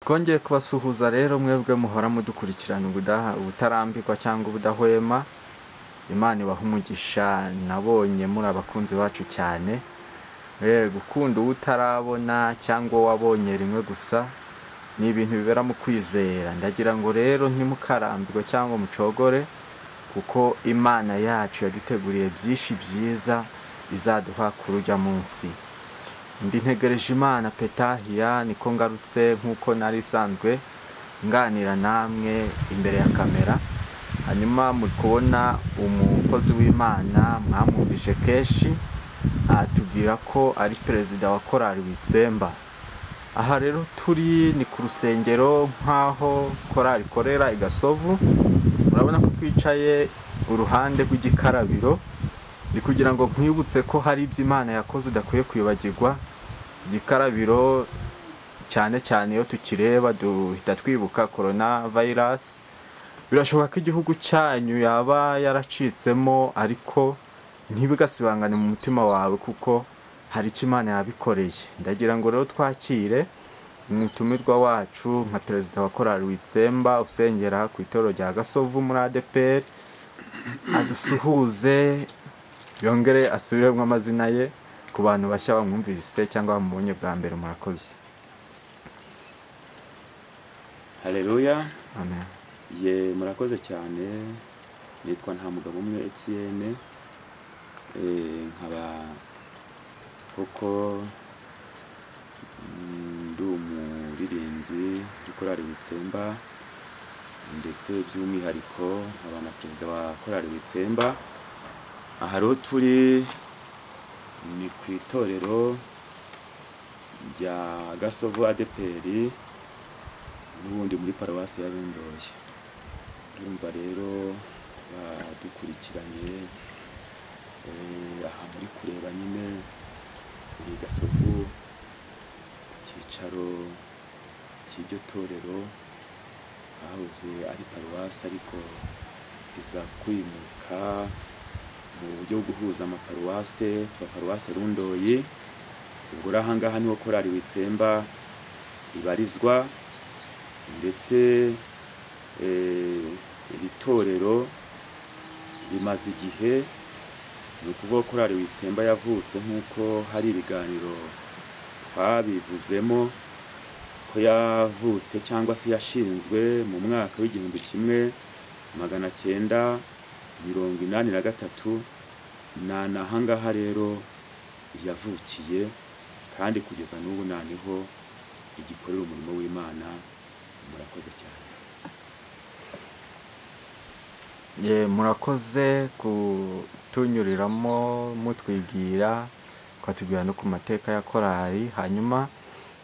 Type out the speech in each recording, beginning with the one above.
Twongeye kubasuhuza rero mwebwe muhora mudukurikirana ubutarambirwa cyangwa ubudahwema. Imana ibaha umugisha, nabonye muri abakunzi bacu cyane. Gukunda uwo utarabona cyangwa wabonye rimwe gusa ni ibintu bibera mu kwizera. Ndagira ngo rero ntimukarambirwe cyangwa mucogore, kuko Imana yacu yaduteguriye byinshi byiza izaduha kuri ujya munsi. Ndi ntegereje Imana Petahiya, niko ngarutse nk'uko nari isanzwe nganira namwe imbere ya kamera. Hanyuma muri kubona umukozi w'Imana mwamwumvishe kenshi atubwira ko ari perezida wa korali Witsemba. Aha rero turi ni ku rusengero nk'aho korali ikorera i Gasovu. Murabona ko twicaye uruhande rw'igikarabiro. Ndi kugira ngo nkwibutse ko hari ibyo Imana yakoze udakwiye kwibagirwa. Igikarabiro cyane cyane iyo tukireba duhita twibuka corona virus. Birashoboka ko igihugu cyanyu yaba yaracitsemo, ariko ntibigasibangane mu mutima wawe kuko hari icyo Imana yabikoreye. Ndagira ngo rero twakire umutumirwa wacu nka perezida wa korali Witsemba usengera ku itorero rya Gasovu muri ADEPR, adusuhuze yongere asubiremo amazina ye ku bantu bashya bamwumvise cyangwa bamubonye bwa mbere. Murakoze. Haleluya. Amen. Ye, murakoze cyane. Nitwa Ntamugabo umwe Etienne, nkaba koko ndi umuririmbyi muri korali Witsemba, ndetse by'umwihariko nkaba na perezida wa korali Witsemba. Aha rero turi ni ku itorero rya Gasovu ADEPR, n'ubundi muri paruwasi ya Rundoye. Urumva rero badukurikiranye aha muri kureba nyine ni Gasovu, cyicaro cy'iryo torero, hahoze ari paruwasi ariko iza kwimuka mu buryo bwo guhuza amaparuwase, twa paruwase Rundoyi. Ubwo rero aha ngaha niho korali Witsemba ibarizwa, ndetse iri torero rimaze igihe. Ni ukuvuga ko korali Witsemba yavutse nk'uko hari ibiganiro twabivuzemo, ko yavutse cyangwa se yashinzwe mu mwaka w'1983, na aha ngaha rero yavukiye, kandi kugeza n'ubu naniho igikorera umurimo w'Imana. Murakoze cyane. Ye, murakoze kutunyuriramo mutwigira kwatubwira no ku mateka ya korali. Hanyuma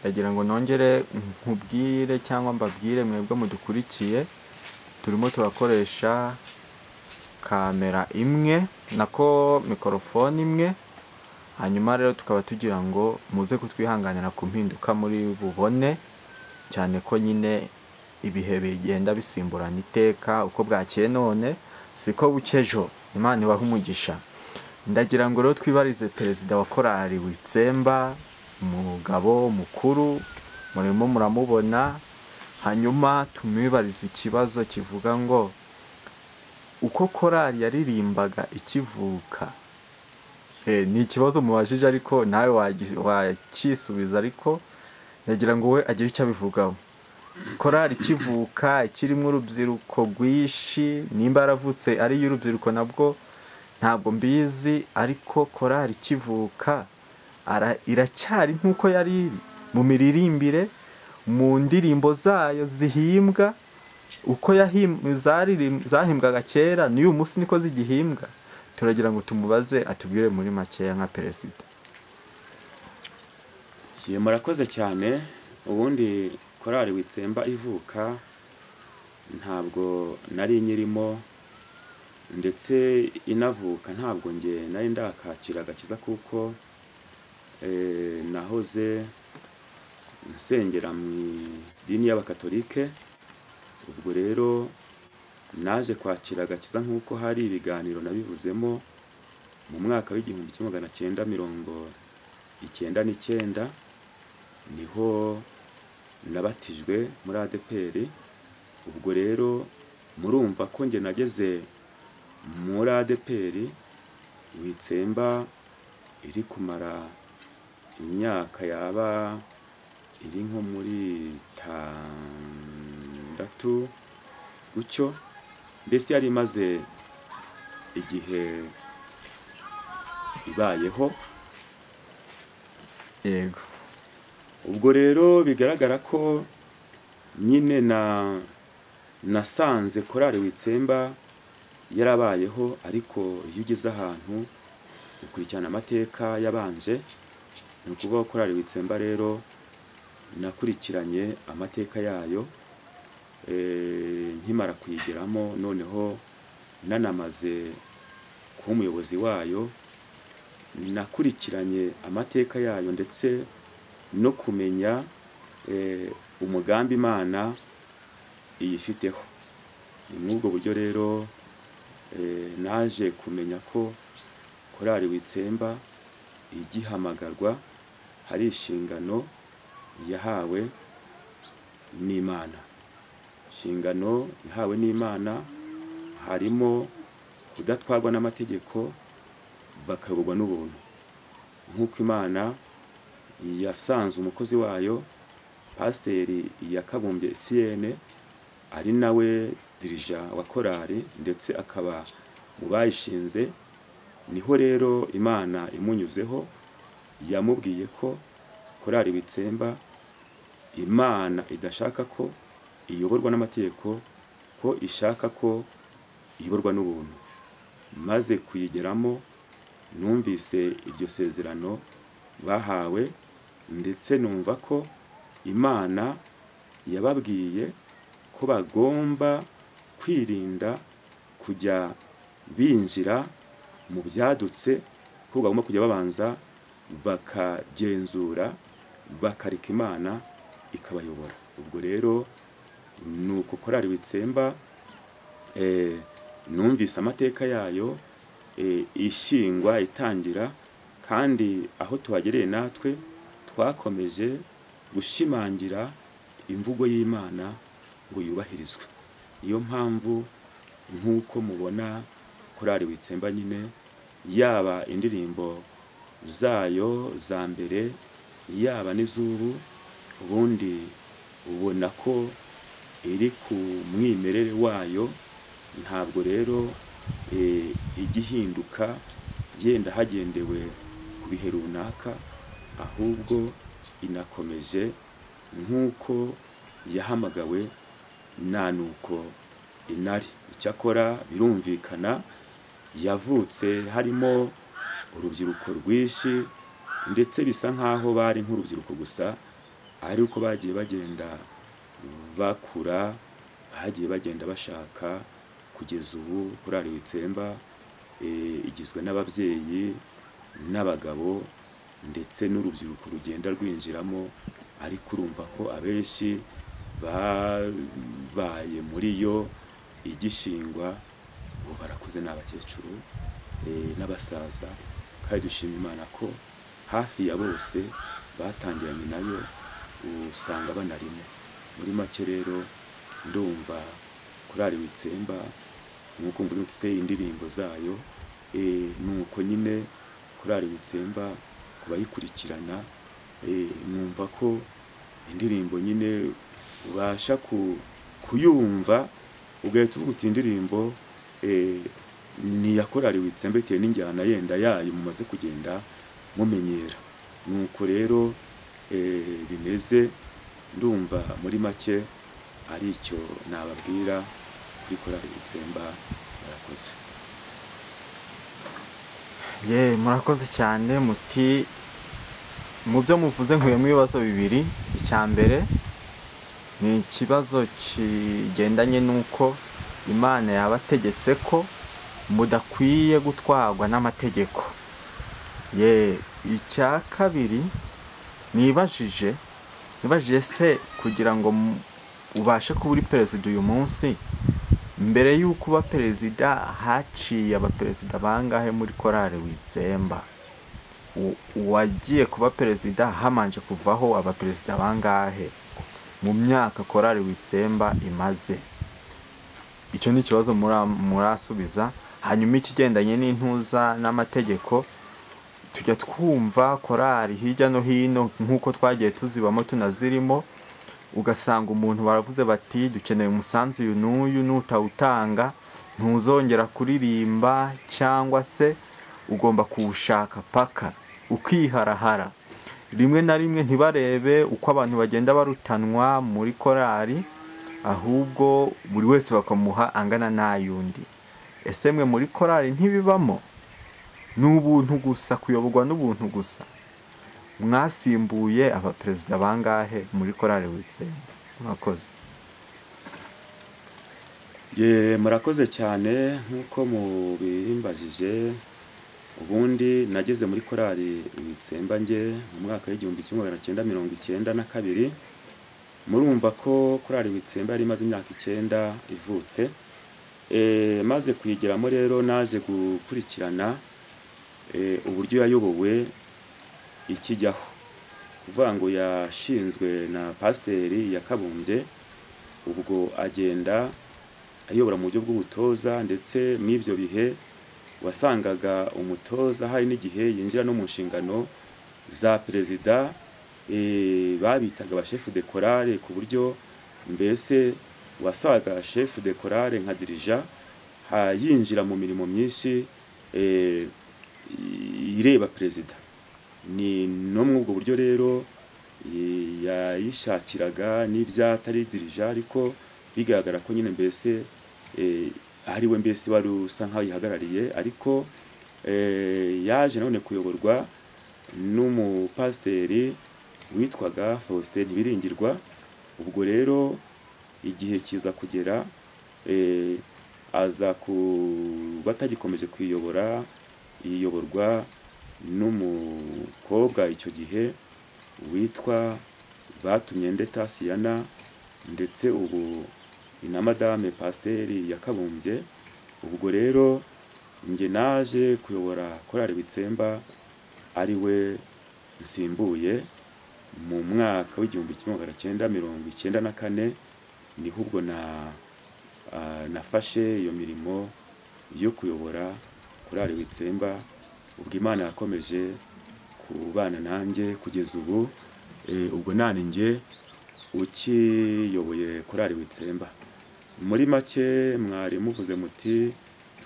ndagira ngo nongere nkubwire cyangwa mbabwire mwebwe mudukurikiye, turimo turakoresha kamera imwe nako mikorofone imwe. Hanyuma rero tukaba tugira ngo muze kutwihanganira ku mpinduka muri bubone, cyane ko nyine ibihe bigenda bisimburana iteka, uko bwakeye none siko bukejo. Imana ibahe umugisha. Ndagira ngo rero twibarize perezida wa korali Witsemba, umugabo mukuru murimo muramubona. Hanyuma tumwibarize ikibazo kivuga ngo uko korali yaririmbaga ikivuka. Ni ikibazo mubajije ariko nawe wakisubiza, ariko ndagira ngo we agire icyo abivugaho. Korali ikivuka ikirimo urubyiruko rwinshi, nimba yaravutse ari iy'urubyiruko nabwo ntabwo mbizi, ariko korali ikivuka iracyari nk'uko yari iri mu miririmbire, mu ndirimbo zayo zihimbwa uko zahimbwaga kera, n'uyu munsi niko zigihimbwa. Turagira ngo tumubaze atubwire muri makeya nka perezida. Ye, murakoze cyane. Ubundi korali Witsemba ivuka ntabwo nari nyirimo, ndetse inavuka ntabwo nge nari ndakakira agakiza, kuko nahoze nsengera mu idini y'Abakatolike. Ubwo rero naje kwakira agakiza nk'uko hari ibiganiro nabivuzemo mu mwaka w'1999, niho nabatijwe muri ADEPR. Ubwo rero murumva ko njye nageze muri ADEPR Witsemba iri kumara imyaka yaba iri nko muri 6 gutyo, mbese yari imaze igihe ibayeho. Yego. Ubwo rero bigaragara ko nyine na nasanze korali Witsemba yarabayeho, ariko iyo ugeze ahantu ukurikirana amateka yabanje, ni ukuvuga ko korali Witsemba rero nakurikiranye amateka yayo nkimara kuyigeramo, noneho nanamaze kuba umuyobozi wayo, nakurikiranye amateka yayo ndetse no kumenya umugambi Imana iyifiteho. Ni muri ubwo buryo rero naje kumenya ko korali Witsemba igihamagarwa hari inshingano yahawe n'Imana. Inshingano yahawe n'Imana harimo kudatwarwa n'amategeko, bakayoborwa n'ubuntu, nk'uko Imana yasanze umukozi wayo Pasiteri Yakabumbye Etienne, ari nawe dirija wa korali ndetse akaba mu bayishinze. Niho rero Imana imunyuzeho yamubwiye ko korali Witsemba Imana idashaka ko iyoborwa n'amategeko, ko ishaka ko iyoborwa n'ubuntu. Maze kuyigeramo numvise iryo sezerano bahawe, ndetse numva ko Imana yababwiye ko bagomba kwirinda kujya binjira mu byadutse, ko bagomba kujya babanza bakagenzura, bakareka Imana ikabayobora. Ubwo rero nuko korali Witsemba numvise amateka yayo ishingwa itangira, kandi aho tuhagereye natwe twakomeje gushimangira imvugo y'Imana ngo yubahirizwe. Niyo mpamvu nk'uko mubona korali Witsemba nyine, yaba indirimbo zayo za mbere yaba n'izubu, ubundi ubona ko iri ku mwimerere wayo. Ntabwo rero igihinduka yenda hagendewe ku bihe runaka, ahubwo inakomeje nk'uko yahamagawe na nuko inari. Icyakora birumvikana yavutse harimo urubyiruko rwinshi, ndetse bisa nkaho bari nk'urubyiruko gusa, ariko bagiye bagenda bakura, bagiye bagenda bashaka, kugeza ubu korali Witsemba igizwe n'ababyeyi n'abagabo ndetse n'urubyiruko rugenda rwinjiramo, ariko urumva ko abenshi babaye muri yo igishingwa, ubu barakuze n'abakecuru n'abasaza, kandi dushima Imana ko hafi ya bose batangiranye nayo usanga banarimo. Muri make rero ndumva korali Witsemba nk'uko mvuze se indirimbo zayo, nuko nyine korali Witsemba kubayikurikirana, numva ko indirimbo nyine ubasha kuyumva ugahita uvuga uti indirimbo ni ya korali Witsemba bitewe n'injyana yenda yayo mumaze kugenda mumenyera. Nuko rero bimeze, ndumva muri make ari icyo nababwira kuri korali Witsemba. Murakoze. Ye, murakoze cyane. Muti mu byo muvuze nkuyemo ibibazo bibiri. Icya mbere ni ikibazo kigendanye n'uko Imana yabategetse ko mudakwiye gutwarwa n'amategeko. Ye, icya kabiri nibajije se kugira ngo ubashe kuba uri perezida uyu munsi, mbere y'uko uba perezida haciye abaperezida bangahe muri korali Witsemba? Uwagiye kuba perezida hamanje kuvaho abaperezida bangahe? mu myaka korali Witsemba imaze? Icyo ni ikibazo murasubiza. Hanyuma ikigendanye n'intuza n'amategeko, tujya twumva korali hirya no hino nk'uko twagiye tuzibamo tunazirimo, ugasanga umuntu baravuze bati dukeneye umusanzu uyu n'uyu, nutawutanga ntuzongera kuririmba, cyangwa se ugomba kuwushaka paka ukiharahara. Rimwe na rimwe ntibarebe uko abantu bagenda barutanwa muri korali, ahubwo buri wese bakamuha angana n'ayundi. Ese mwe muri korali ntibibamo? Ni ubuntu gusa, kuyoborwa n'ubuntu gusa? Mwasimbuye abaperezida bangahe muri korali Witsemba? Murakoze. Ye, murakoze cyane nk'uko mubimbajije. Ubundi nageze muri korali Witsemba nge mu mwaka w'1992. Murumva ko korali Witsemba yari imaze imyaka 9 ivutse. Maze kuyigeramo rero naje gukurikirana uburyo yayobowe ikijyaho. Kuvuga ngo yashinzwe na pasiteri Yakabumbye, ubwo agenda ayobora mu buryo bw'ubutoza, ndetse mw'ibyo bihe wasangaga umutoza hari n'igihe yinjira no mu nshingano za perezida, babitaga ba chef de chorale, ku buryo mbese wasaga chef de chorale nka dirija yinjira mu mirimo myinshi ireba perezida. Ni no muri ubwo buryo rero yayishakiraga n'ibyatari dirija, ariko bigaragara ko nyine mbese ari we mbese wari usa nkaho yihagarariye. Ariko yaje none kuyoborwa n'umupasiteri witwaga Faustin Ntibiringirwa. Ubwo rero igihe kiza kugera aza kuba atagikomeje kuyobora, iyoborwa n'umukobwa icyo gihe witwa Batumyende Tasiyana, ndetse ubu ni na madame pasiteri Yakabumbye. Ubwo rero nge naje kuyobora korali Witsemba ari we nsimbuye mu mwaka w'1994, niho ubwo nafashe iyo mirimo yo kuyobora korali Witsemba. Ubwo Imana yakomeje kubana nanjye kugeza ubu, ubwo nani nge ukiyoboye korali Witsemba. Muri make mwari muvuze muti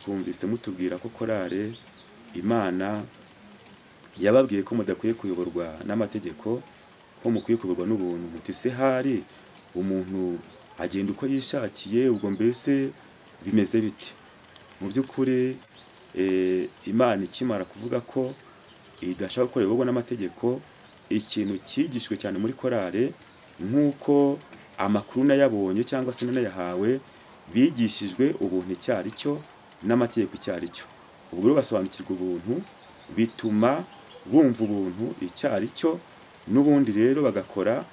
twumvise mutubwira ko korali Imana yababwiye ko mudakwiye kuyoborwa n'amategeko, ko mukwiye kuyoborwa n'ubuntu. Muti se hari umuntu agenda uko yishakiye, ubwo mbese bimeze bite? Mu by'ukuri Imana ikimara kuvuga ko idashaka kuyoborwa n'amategeko, ikintu cyigishwe cyane muri korali nk'uko amakuru nayabonye cyangwa se nanayahawe, bigishijwe ubuntu icyari cyo n'amategeko icyari cyo. Ubwo rero basobanukirwa ubuntu, bituma bumva ubuntu icyari cyo, n'ubundi rero bagakora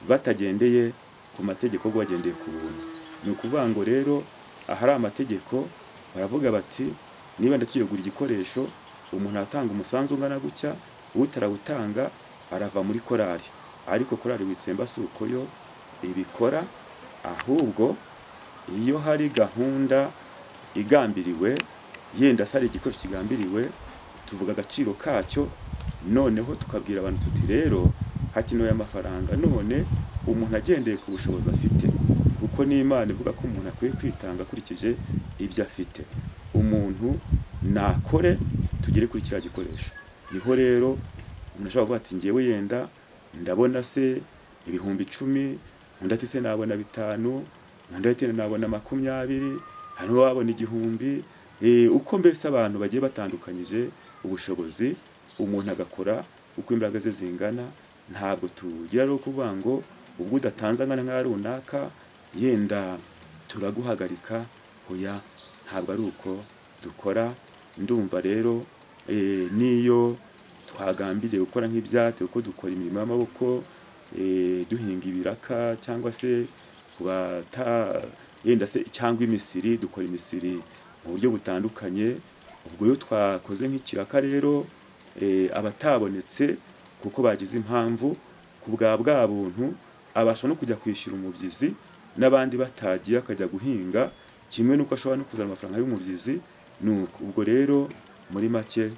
batagendeye ku mategeko, bagendeye ku buntu. Ni ukuvuga ngo rero ahari amategeko baravuga bati niba tugiye kugura igikoresho, umuntu atanga umusanzu ungana gutya, utarawutanga arava muri korali. Ariko korali Witsemba si uko yo ibikora, ahubwo iyo hari gahunda igambiriwe, yenda sari igikoresho kigambiriwe, tuvuga agaciro kacyo, noneho tukabwira abantu tuti rero hakenewe amafaranga, none umuntu agendeye ku bushobozi afite, kuko n'Imana ivuga ko umuntu akwiye kwitanga akurikije ibyo afite, umuntu nakore tugere kuri kiriya gikoresho. Niho rero umuntu ashobora kuvuga ati ngewe yenda ndabona se 10,000, undi ati se nabona 5, undi ati nabona 20, hano wabona 1000. Uko mbese abantu bagiye batandukanyije ubushobozi, umuntu agakora uko imbaraga ze zingana. Ntabwo tugira rero kuvuga ngo ubwo udatanze angana nka runaka yenda turaguhagarika, hoya, ntabwo ari uko dukora. Ndumva rero niyo twagambiriye gukora nk'ibyate, uko dukora imirimo y'amaboko, duhinga ibiraka cyangwa se kubata yenda se cyangwa imisiri, dukora imisiri mu buryo butandukanye. Ubwo iyo twakoze nk'ikiraka rero abatabonetse kuko bagize impamvu ku bwa buntu, abasha no kujya kwishyura umubyizi n'abandi batagiye akajya guhinga, kimwe nuko ashobora no kuzana amafaranga y'umubyizi. Nuko ubwo rero muri make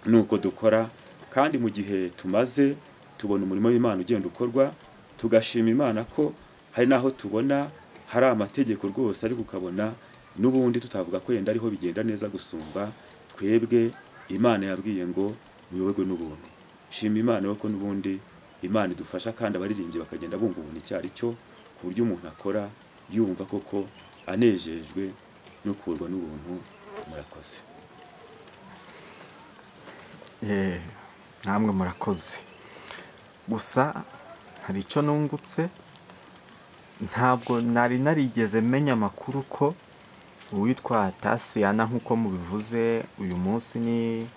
nuko dukora, kandi mu gihe tumaze tubona umurimo w'Imana ugenda ukorwa, tugashima Imana ko hari naho tubona hari amategeko rwose, ariko ukabona n'ubundi tutavuga ko yenda ariho bigenda neza gusumba twebwe. Imana yabwiye ngo muyoborwe n'ubuntu. Shima Imana ko n'ubundi Imana idufasha, kandi abaririmbyi bakagenda bumva ubuntu icyo ari cyo, ku buryo umuntu akora yumva koko anejejwe no kurwa n'ubuntu. Murakoze. Namwe murakoze. Gusa hari icyo nungutse, ntabwo nari narigeze menya amakuru ko uwitwa Tasiyana nk'uko mubivuze uyu munsi ni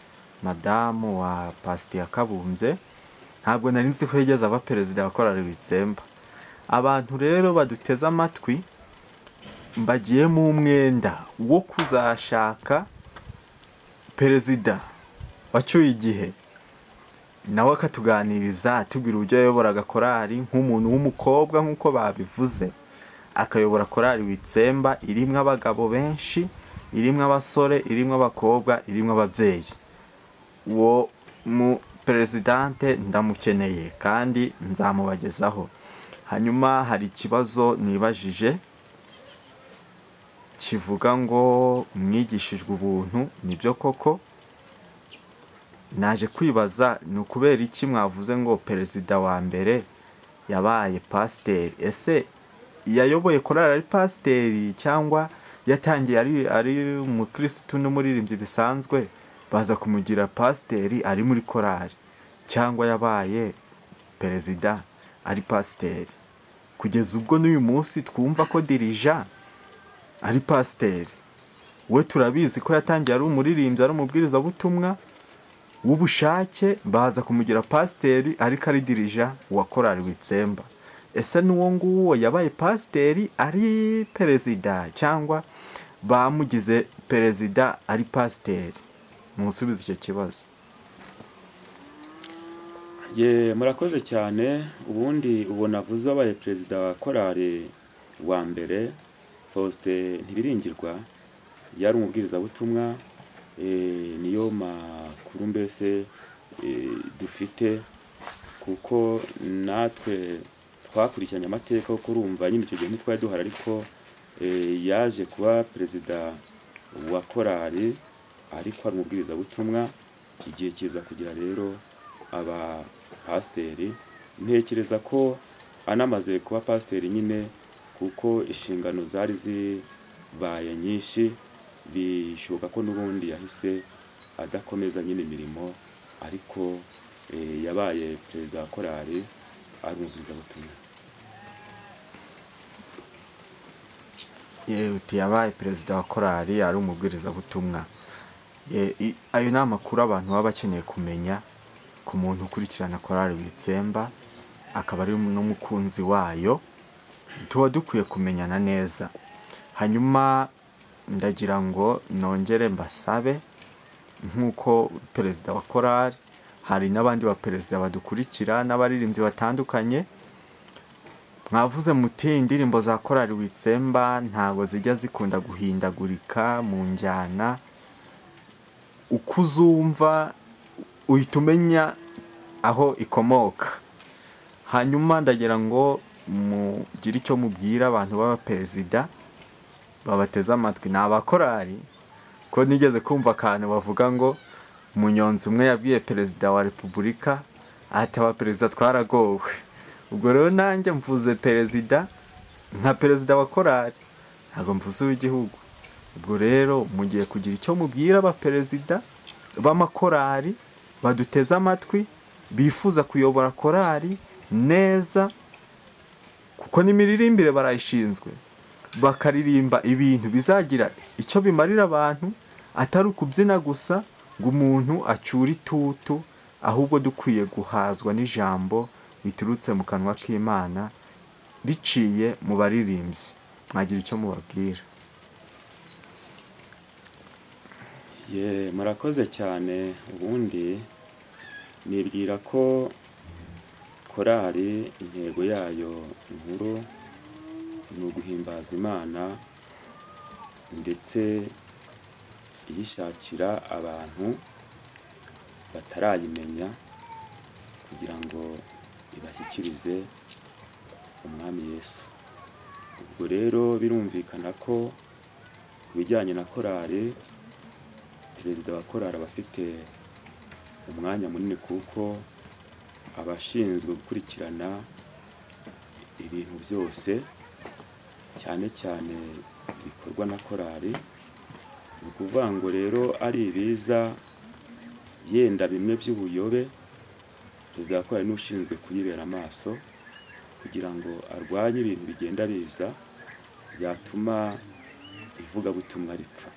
madamu wa Pasiteri Kabumbye, ntabwo nari nzi ko yigeze aba perezida wa korali Witsemba. Abantu rero baduteze amatwi mbagiyemo umwenda wo kuzashaka perezida wacyuye igihe, nawe akatuganiriza atubwira uburyo yayoboraga korali nk'umuntu w'umukobwa nk'uko babivuze, akayobora korali Witsemba irimwo abagabo benshi, irimwo abasore, irimwo abakobwa, irimwo ababyeyi. Uwo mu perezidante ndamukeneye kandi nzamubagezaho. Hanyuma hari ikibazo nibajije kivuga ngo mwigishijwe ubuntu, nibyo koko? Naje kwibaza ni ukubera iki mwavuze ngo perezida wa mbere yabaye pasiteri? Ese yayoboye korali ari pasiteri, cyangwa yatangiye ari umukirisitu n'umuririmbyi bisanzwe baza kumugira pasiteri ari muri korali, cyangwa yabaye perezida ari pasiteri? Kugeza ubwo n'uyu munsi twumva ko dirija ari pasiteri. We turabizi ko yatangiye ari umuririmbyi, ari umubwirizabutumwa w'ubushake, baza kumugira pasiteri ariko ari dirija wa korali Witsemba. Ese n'uwo nguwo yabaye pasiteri ari perezida, cyangwa bamugize perezida ari pasiteri? Musubize icyo kibazo. Ye, murakoze cyane. Ubundi ubona avuze wabaye perezida wa korali wa mbere, Faustin Ntibiringirwa, yari umubwirizabutumwa. Niyo makuru mbese dufite, kuko natwe twakurikiranye amateka yo kurumva nyine icyo gihe ntitwari duhari, ariko yaje kuba perezida wa korali ariko ari umubwirizabutumwa. Igihe kiza kugira rero aba pasiteri, ntekereza ko anamaze kuba pasiteri nyine, kuko inshingano zari zibaye nyinshi, bishoboka ko n'ubundi yahise adakomeza nyine imirimo, ariko yabaye perezida wa korali ari umubwirizabutumwa. Yabaye perezida wa korali ari umubwirizabutumwa. Ayo ni amakuru abantu baba bakeneye kumenya ku muntu ukurikirana korali Witsemba akaba ari n'umukunzi wayo, tuba dukwiye kumenyana neza. Hanyuma ndagira ngo nongere mbasabe nk'uko perezida wa korali, hari n'abandi ba perezida badukurikira n'abaririmbyi batandukanye, mwavuze muti indirimbo za korali Witsemba ntago zijya zikunda guhindagurika mu njyana, uko uzumva uhita umenya aho ikomoka. Hanyuma ndagira ngo mugire icyo mubwira abantu b'aba perezida babateze amatwi, ni abakorali, ko nigeze kumva akantu bavuga ngo munyonzi umwe yabwiye perezida wa repubulika ati aba perezida twaragowe. Ubwo rero nanjye mvuze perezida nka perezida wa korali, ntabwo mvuze uw'igihugu. Ubwo rero mugiye kugira icyo mubwira aba perezida b'amakorali baduteze amatwi, bifuza kuyobora korali neza, kuko n'imiririmbire barayishinzwe, bakaririmba ibintu bizagira icyo bimarira abantu, atari ukubyina gusa ngo umuntu acyure itutu, ahubwo dukwiye guhazwa n'ijambo riturutse mu kanwa k'Imana riciye mu baririmbyi. Mwagira icyo mubabwira? Ye, murakoze cyane. Ubundi nibwira ko Korali intego yayo nkuru ni uguhimbaza Imana ndetse iyishakira abantu batarayimenya kugira ngo ibashyikirize Umwami Yesu. Ubwo rero birumvikana ko ku bijyanye na korali, perezida wa korali aba afite umwanya munini kuko abashinzwe gukurikirana ibintu byose cyane cyane bikorwa na korali. Ni ukuvuga ngo rero ari ibiza yenda bimwe by'ubuyobe, perezida wa korali n'ushinzwe kuyibera amaso kugira ngo arwanye ibintu bigenda biza byatuma ivugabutumwa ripfa.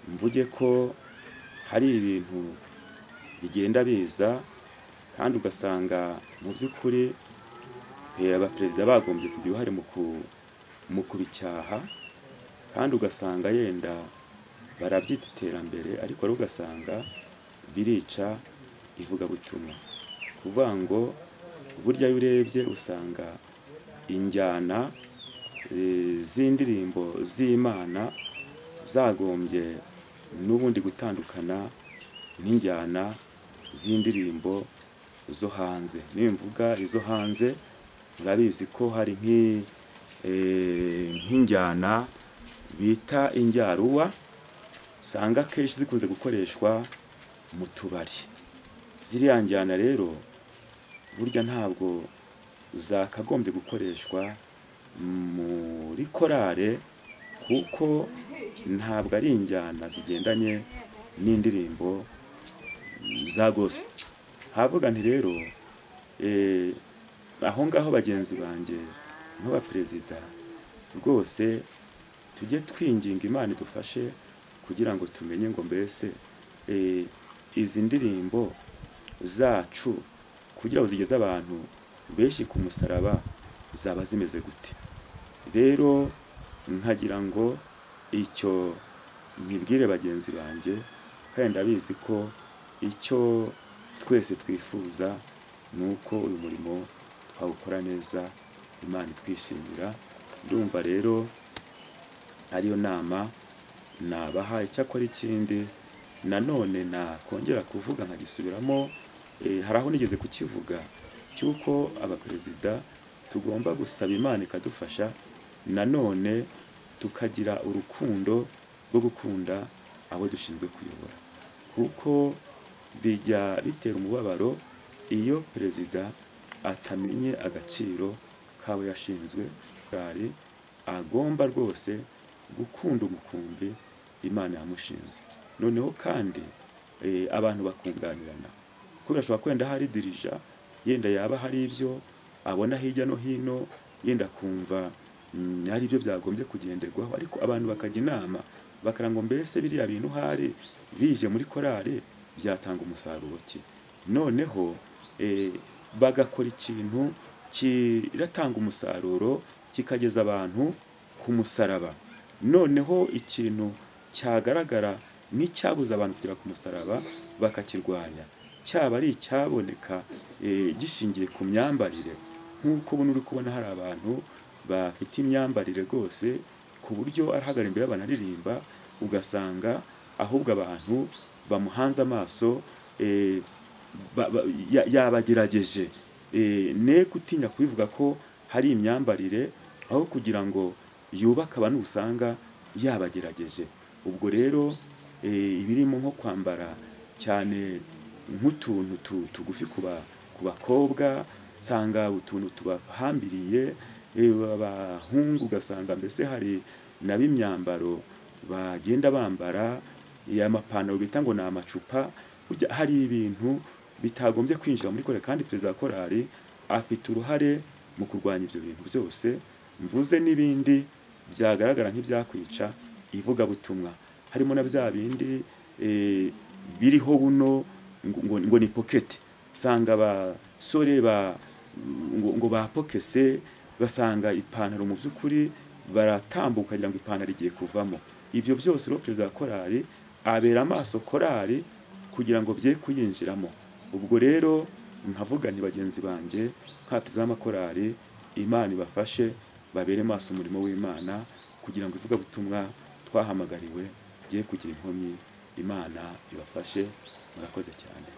Mvuge ko hari ibintu bigenda biza kandi ugasanga mu by'ukuri abaperezida bagombye kugira uruhare mu kubicyaha, kandi ugasanga yenda barabyita iterambere ariko rero ugasanga birica ivugabutumwa. Kuvuga ngo burya iyo urebye usanga injyana z'indirimbo z'Imana zagombye n'ubundi gutandukana n'injyana z'indirimbo zo hanze. Nimvuga izo hanze murabizi ko hari nk'injyana bita injyaruwa, usanga akenshi zikunze gukoreshwa mu tubari. Ziriya njyana rero burya ntabwo zakagombye gukoreshwa muri korale kuko ntabwo ari injyana zigendanye n'indirimbo za gospel. Havuga nti rero aho ngaho bagenzi banjye nk'abaperezida rwose tujye twinginga Imana idufashe kugira ngo tumenye ngo mbese izi ndirimbo zacu kugira ngo zigeze abantu benshi ku musaraba zaba zimeze gute. Rero nkagira ngo icyo nkibwire bagenzi banjye, kandi ndabizi ko icyo twese twifuza nuko uyu murimo twawukora neza Imana itwishimira. Ndumva rero ariyo nama nabaha. Icyakora ikindi nanone nakongera kuvuga nkagisubiramo, hari aho nigeze kukivuga cy'uko abaperezida tugomba gusaba Imana ikadufasha nanone tukagira urukundo rwo gukunda abo dushinzwe kuyobora, kuko bijya bitera umubabaro iyo perezida atamenye agaciro k'abo yashinzwe. Korali agomba rwose gukunda umukumbi Imana yamushinze. Noneho kandi abantu bakunganirana, kuko birashobora kwenda hari dirija yenda yaba hari ibyo abona hirya no hino, yenda kumva ari ibyo byagombye kugenderwaho, ariko abantu bakajya inama bakaranga mbese biriya bintu hari bije muri korali byatanga umusaruro ki. Noneho bagakora ikintu kiratanga umusaruro kikageza abantu ku musaraba. Noneho ikintu cyagaragara nk'icyabuza abantu kugera ku musaraba bakakirwanya, cyaba ari icyaboneka gishingiye ku myambarire, nk'uko buno uri kubona hari abantu bafite imyambarire rwose ku buryo arahagara imbere y'abantu aririmba, ugasanga ahubwo abantu bamuhanze amaso yabagerageje. Ne gutinya kubivuga ko hari imyambarire aho kugira ngo yubake abantu usanga yabagerageje. Ubwo rero ibirimo nko kwambara cyane nk'utuntu tugufi ku bakobwa, usanga utuntu tubahambiriye, abahungu ugasanga mbese hari nab'imyambaro bagenda bambara amapantaro bita ngo ni amacupa. Hari ibintu bitagombye kwinjira muri korali, kandi perezida wa korali afite uruhare mu kurwanya ibyo bintu byose. Mvuze n'ibindi byagaragara nk'ibyakwica ivugabutumwa, harimo na bya bindi biriho buno ngo ni pocket, usanga abasore ngo bapokese, basanga ipantaro mu by'ukuri baratambuka kugira ngo ipantaro igiye kuvamo. Ibyo byose rero perezida wa korali abera amaso korali kugira ngo bye kuyinjiramo. Ubwo rero Nkavuga nti bagenzi banjye nk'abaperezida b'amakorali, Imana ibafashe babere maso umurimo w'Imana, kugira ngo ivugabutumwa twahamagariwe rye kugira inkomyi. Imana ibafashe. Murakoze cyane.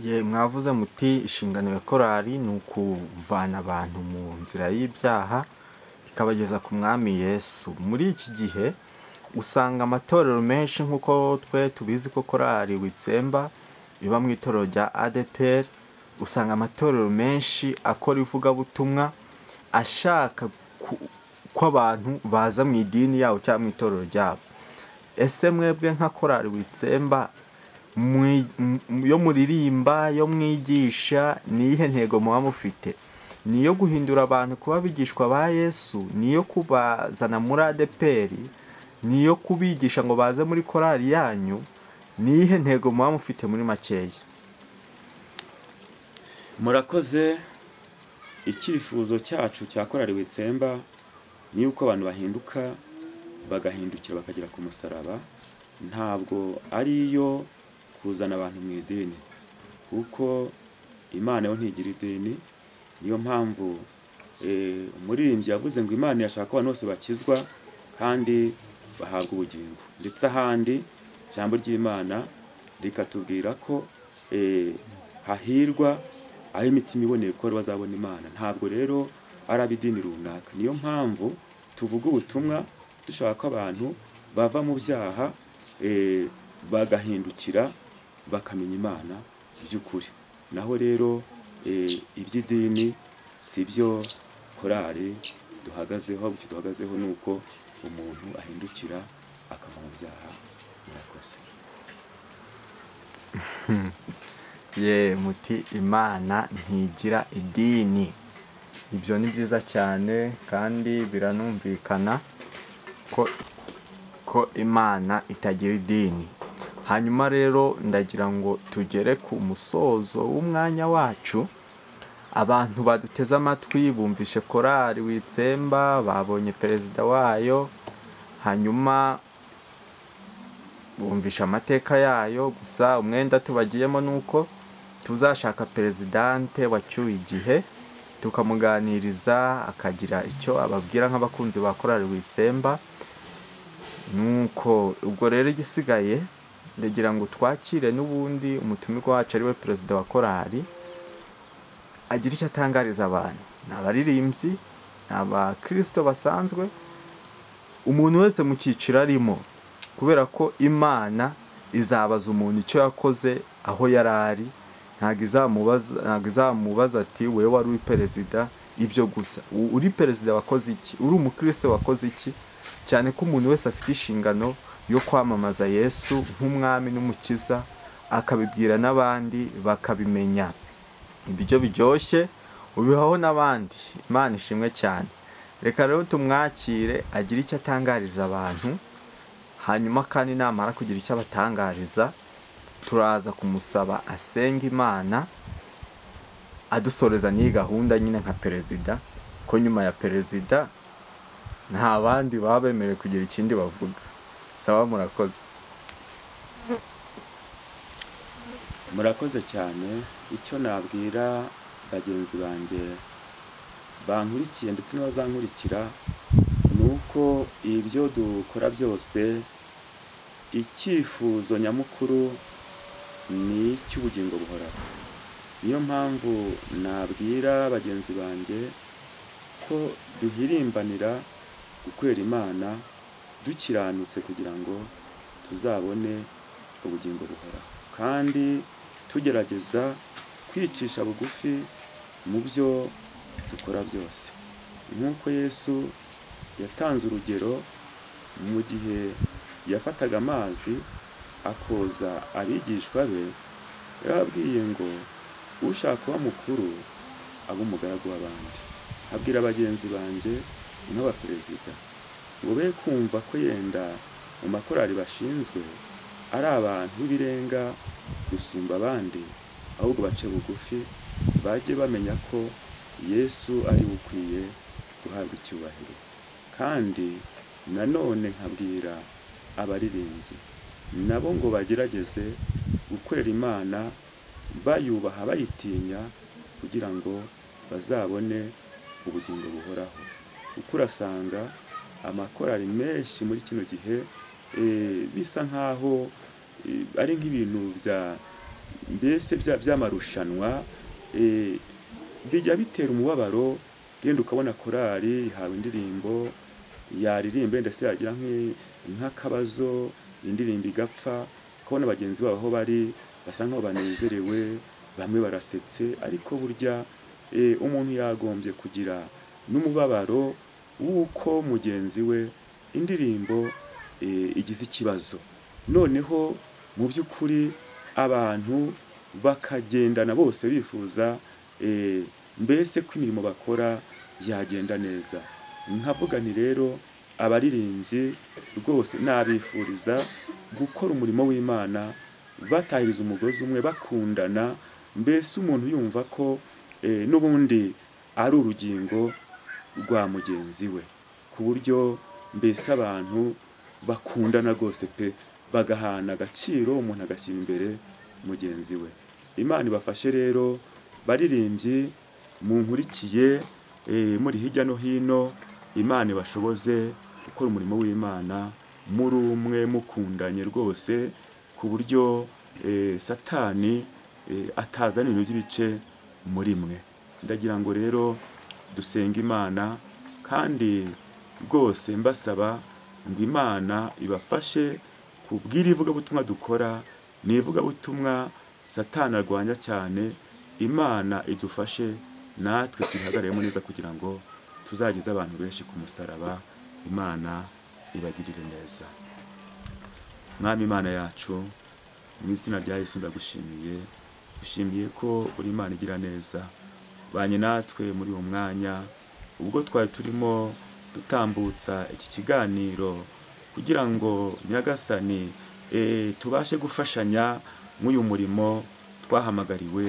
Ye, mwavuze muti inshingano ya korali ni ukuvana abantu mu nzira y'ibyaha ikabageza ku mwami Yesu. Muri iki gihe usanga amatorero menshi, nk'uko twe tubizi ko korali Witsemba iba mu itorero rya ADEPR, usanga amatorero menshi akora ivugabutumwa ashaka ko abantu baza mu idini yabo cyangwa mu itorero ryabo. Ese mwebwe nka korali Witsemba, yo muririmba, yo mwigisha, ni iyihe ntego muba mufite? Ni iyo guhindura abantu kuba abigishwa ba Yesu? Ni iyo kubazana muri ADEPR? Ni iyo kubigisha ngo baze muri korali yanyu? Ni iyihe ntego muba mufite muri makeya? Murakoze. Icyifuzo cyacu cya korali Witsemba ni uko abantu bahinduka, bagahindukira bakagera ku musaraba. Ntabwo ari iyo kuzana abantu mu idini, kuko Imana yo ntigira idini. Niyo mpamvu umuririmbyi yavuze ngo Imana yashaka ko abantu bose bakizwa kandi bahabwa ubugingo. Ndetse ahandi ijambo ry'Imana rikatubwira ko hahirwa aho imitima iboneye ko bazabona Imana. Ntabwo rero ari ab'idini runaka. Niyo mpamvu tuvuga ubutumwa dushaka ko abantu bava mu byaha, bagahindukira bakamenya Imana by'ukuri. Naho rero iby'idini si byo korali duhagazeho. Icyo duhagazeho ni uko umuntu ahindukira akava mu byaha. Murakoze. Ye, muti Imana ntigira idini. Ibyo ni byiza cyane kandi biranumvikana ko Imana itagira idini. Hanyuma rero ndagira ngo tugere ku musozo w'umwanya wacu. Abantu baduteze amatwi bumvishe korali Witsemba, babonye perezida wayo, hanyuma bumvishe amateka yayo. Gusa umwenda tubagiyemo nuko tuzashaka perezidante wacyuye igihe, tukamuganiriza akagira icyo ababwira nk'abakunzi ba korali Witsemba. Nuko ubwo rero igisigaye ndagira ngo twakire n'ubundi umutumirwa wacu ariwe perezida wa korali, agira icyo atangariza abantu. Ni abaririmbyi, ni abakristo basanzwe, umuntu wese mu cyiciro arimo, kubera ko Imana izabaza umuntu icyo yakoze aho yari ari. Ntabwo izamubaza ati wewe wari uri perezida, ibyo gusa. Uri perezida wakoze iki? Uri umukristo wakoze iki? Cyane ko umuntu wese afite inshingano yo kwamamaza Yesu nk'umwami n'umukiza, akabibwira n'abandi bakabimenya. Ibyo biryoshye ubihaho n'abandi. Imana ishimwe cyane. Reka rero tumwakire agire icyo atangariza abantu, hanyuma kandi namara kugira icyo abatangariza turaza kumusaba asenga Imana adusoreza n'iyi gahunda nyine nka perezida, ko nyuma ya perezida nta bandi baba bemerewe kugira ikindi bavuga. Sawa, murakoze. Murakoze cyane. Icyo nabwira bagenzi banjye bankurikiye ndetse n'abazankurikira ni uko ibyo dukora byose icyifuzo nyamukuru ni icy'ubugingo buhoraho. Niyo mpamvu nabwira bagenzi banjye ko duhirimbanira gukorera Imana dukiranutse kugira ngo tuzabone ubugingo buhoraho, kandi tugerageza kwicisha bugufi mu byo dukora byose, nk'uko Yesu yatanze urugero mu gihe yafataga amazi akoza abigishwa be, yarababwiye ngo ushaka kuba mukuru abe umugaragu w'abandi. Abwira bagenzi banjye n'abaperezida ngo be kumva ko yenda mu makorali bashinzwe ari abantu b'ibirenga gusumba abandi, ahubwo bace bugufi bajye bamenya ko Yesu ari we ukwiye guhabwa icyubahiro. Kandi nanone nkabwira abaririmbyi nabo ngo bagerageze gukorera Imana bayubaha bayitinya kugira ngo bazabone ubugingo buhoraho. Kuko urasanga amakorali menshi muri kino gihe bisa nkaho ari nk'ibintu bya mbese by'amarushanwa, bijya bitera umubabaro. Genda ukabona korali ihawe indirimbo yaririmba ndetse yagira nk'akabazo, indirimbo igapfa, ukabona bagenzi babo aho bari basa nkaho banezerewe, bamwe barasetse, ariko burya umuntu yagombye kugira n'umubabaro w'uko mugenzi we indirimbo igize ikibazo. Noneho mu by'ukuri abantu bakagendana bose bifuza mbese ko imirimo bakora yagenda neza. Nkavuga nti rero abaririmbyi rwose nabifuriza gukora umurimo w'Imana batahiriza umugozi umwe, bakundana, mbese umuntu yumva ko n'ubundi ari urugingo rwa mugenzi we, ku buryo mbese abantu bakundana rwose pe, bagahana agaciro, umuntu agashyira imbere mugenzi we. Imana ibafashe rero baririmbyi munkurikiye muri hirya no hino, Imana ibashoboze gukora umurimo w'Imana muri umwe, mukundanye rwose, ku buryo Satani atazana ibintu by'ibice muri mwe. Ndagira ngo rero dusenge Imana, kandi rwose mbasaba ngo Imana ibafashe kubwira ivugabutumwa dukora, ni ivugabutumwa Satani arwanya cyane. Imana idufashe natwe twihagararemo neza kugira ngo tuzageze abantu benshi ku musaraba. Imana ibagirire neza. Mwami Imana yacu, mu izina rya Yesu ndagushimiye, ushimiye ko uri Imana igira neza, banye natwe muri uwo mwanya ubwo twari turimo dutambutsa iki kiganiro kugira ngo Nyagasani tubashe gufashanya mw'uyu murimo twahamagariwe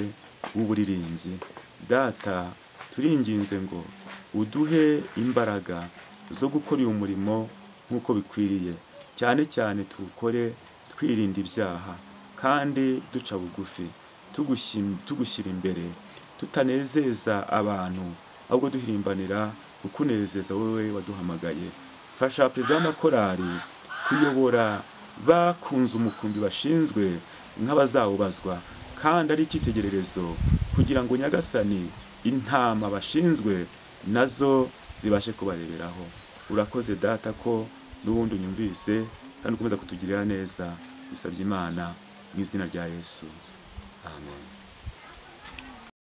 w'uburirimbyi. Data, turinginze ngo uduhe imbaraga zo gukora uyu murimo nk'uko bikwiriye, cyane cyane tuwukore twirinda ibyaha kandi duca bugufi, tugushyira imbere, tutanezeza abantu ahubwo duhirimbanira kukunezeza wowe waduhamagaye. Fasha perezida w'amakorali kuyobora bakunze umukumbi bashinzwe nk'abazawubazwa, kandi ari icyitegererezo kugira ngo Nyagasani intama bashinzwe nazo zibashe kubareberaho. Urakoze Data ko n'ubundi unyumvise kandi ukomeza kutugirira neza. Bisabye Imana mu izina rya Yesu, amen.